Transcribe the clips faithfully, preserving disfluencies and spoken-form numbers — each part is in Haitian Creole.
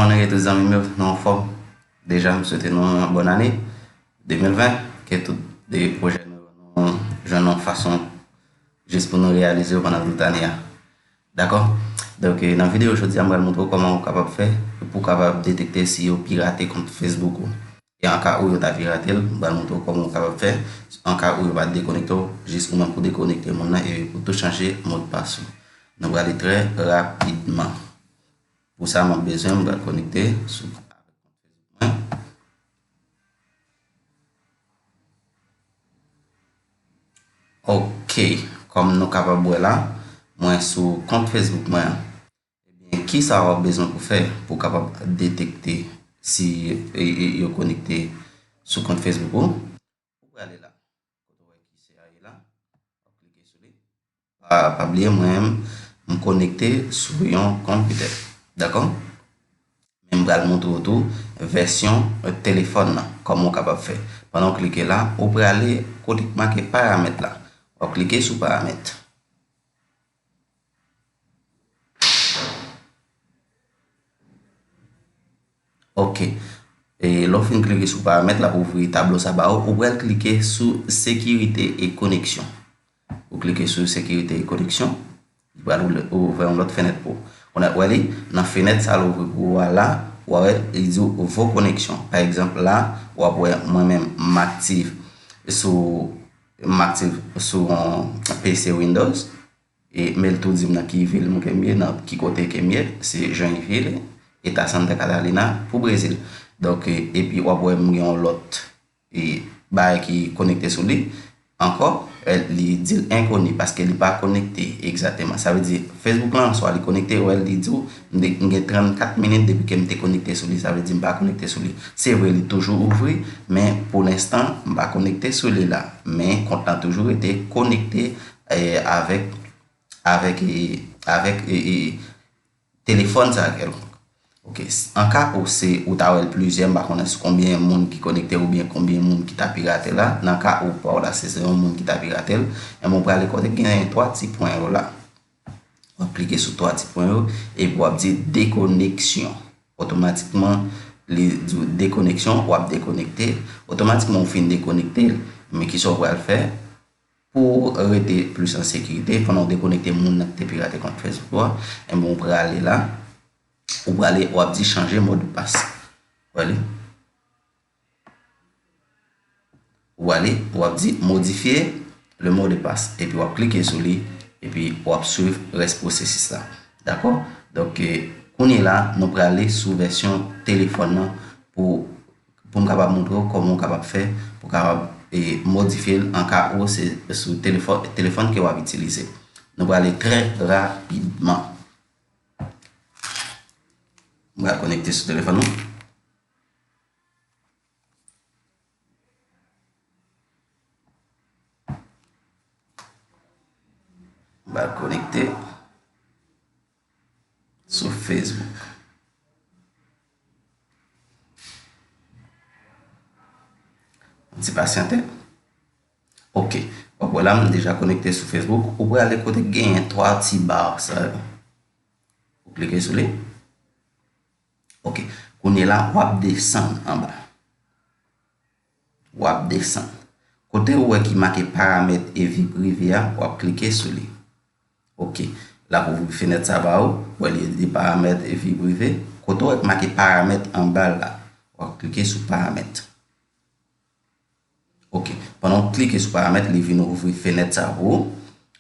Kòman nou ye tout zanmi m yo? Nou anfòm? Deja, m swete nou yon bòn ane de mil ven, ke tout de pwojè nou yo, nou jwenn yon fason jis pou nou reyalize yo pandan tout ane a. Dakò? Donk, eh, nan videyo jodi a, m pral montre w kòman ou kapab fè pou w kapab detekte si yo pirate kont Facebook ou. E an ka ou yo ta pirate l, m pral montre w kòman ou kapab fè. An ka ou yo pa dekonekte w, jis ou menm pou dekonekte moun nan e pou tou chanje modpas ou. Nou prale trè rapidman. Pou sa, m ap bezwen, m pral konekte sou mwen. Ok, kòm nou kapab wè la, mwen sou kont Facebook mwen an. Ebyen, kisa w ap bezwen pou fè pou w kapab detekte si e, e, yo konekte sou kont Facebook ou? Ou prale la, kote w wè ki se a ye la, w ap klike sou li. Pa, pa bliye, mwen menm, m konekte sou yon konpitè. Dakò? Men m pral montre w tou vèsyon telefòn nan, kòman w kapab fè. Pandan w klike la, ou prale kote k make paramèt la. W ap klike sou paramèt. Ok. E lè w fin klike sou paramèt, l ap ouvri tablo sa ba ou. Ou pral klike sou sekirite e koneksyon. Ou klike sou sekirite e koneksyon. Li pral ouvri yon lòt fenèt pou ou. Kounye a, ou wè li, nan fenèt sa l ouvri pou ou a la, ou wè li di w vos connexions. Pa egzanp, la, w ap wè mwen menm, m aktif sou, m aktif sou yon P C Windows. E, men l tou di m nan ki vil mwen ke m ye, nan ki kote ke m ye, se Joinville, eta Santa Catarina, pou Brezil. Donk, e, epi w ap wè m gen yon lòt, e, bagay ki konekte sou li ankò, e, li di l enkoni paske li pa konekte egzakteman. Sa vle di, Facebook lan, swa li konekte, wè, li di w, m te, m gen trannkat minit depi ke m te konekte sou li, sa vle di m pa konekte sou li. Se vre, li toujou ouvri, men pou lenstan, m pa konekte sou li la. Men kont lan toujou rete konekte, e, avèk avèk, e, avèk, e, e, telefòn sa kèlkonk. Ok, s- an ka ou se ou ta wè l plizyè, m pa konnen sou konbyen moun ki konekte oubyen konbyen moun ki ta pirate la. Nan ka ou pa w la, se se yon moun ki ta pirate l. Enben, ou prale kote k gen twa ti pwen yo la. W ap klike sou twa ti pwen yo, epi w ap di dekoneksyon. Otomatikman, li di w dekoneksyon, w ap dekonekte. Otomatikman, ou fin dekonekte l. Men kisa w pral fè? Pou w rete plis an sekirite, pandan w dekonekte moun nan ki te pirate kont Facebook ou a, enben, ou prale la, ou prale, w ap di chanje modpas. Ou wè li? Ou prale, w ap di modifye le mot de passe. Epi w ap klike sou li, epi w ap swiv rès pwosesis la. Dakò? Donk, eh, kounye la, nou prale sou vèsyon telefòn nan pou pou m kapab montre w kòman w kapab fè pou w kapab, e, modifye l an ka ou se sou telefòn, telefòn ke w ap itilize. Nou prale trè rapidman. M pral konekte sou telefòn nou. M pral konekte sou Facebook. Ti pasyante. Ok. W ap wè la, m deja konekte sou Facebook. Ou prale kote k genyen twa ti ba sa yo. Ou klike sou li. Ok. Kounye la, w ap desann anba. W ap desann. Kote ou wè ki make paramèt e vi prive a, w ap klike sou li. Ok. L ap ouvri fenèt sa ba ou. W wè li di paramèt e vi prive. Kote w wè ki make paramèt anba l la, w ap klike sou paramèt. Ok. Pandan w klike sou paramèt, li vin ouvri fenèt sa pou ou.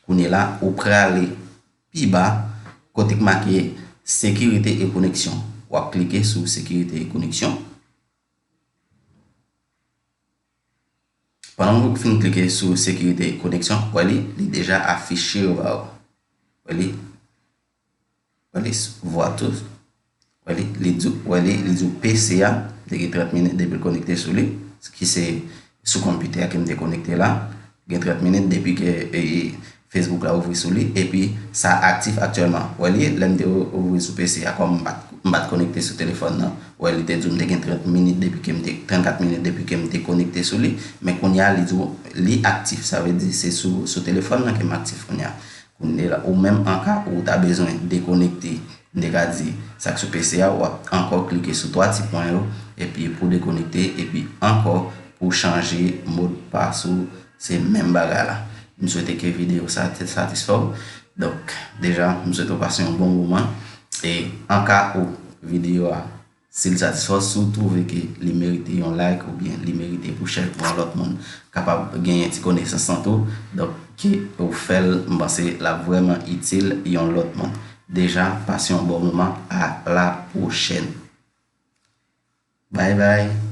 Kounye la, ou prale pi ba, kote k make sekirite e koneksyon. W ap klike sou sekirite e koneksyon. Pandan w fin klike sou sekirite e koneksyon, w wè li, li deja afiche yo ba ou. Wè li, wè li, vwa tou. Wè li, li di, wè li, li di w P C a, li gen trant minit depi l konekte sou li, ki se sou konpitè a ke m te konekte la. Gen trant minit depi ke, e, Facebook la ouvri sou li, epi sa aktif aktyèlman. Wè li, lè m te ou-, ouvri sou P C a, kòm m pa t, m pa t konekte sou telefòn nan, wè li te di w m te gen trant minit depi ke m te, trannkat minit depi ke m te konekte sou li, men kounye a li di w li aktif, sa vle di se sou, sou telefòn nan ke m aktif kounye a. Kounye a, ou menm an ka ou ta bezwen dekonekte M te ka di sa k sou P C a, w ap ankò klike sou twa ti pwen yo, epi pou dekonekte, epi ankò pou chanje modpas ou, se menm bagay la. M swete ke videyo sa te satisfè w. Donk, deja, m swete w pase yon bon moman. E an ka ou videyo a, si l satisfè w, si w twouve ke li merite yon like oubyen li merite pou chèf yon lòt moun kapab genyen ti konesans lan tou, donk ke ou fè l, m panse l ap vrèman itil yon lòt moun. Deja, pase yon bon moman, a la pwochèn. Bye bye.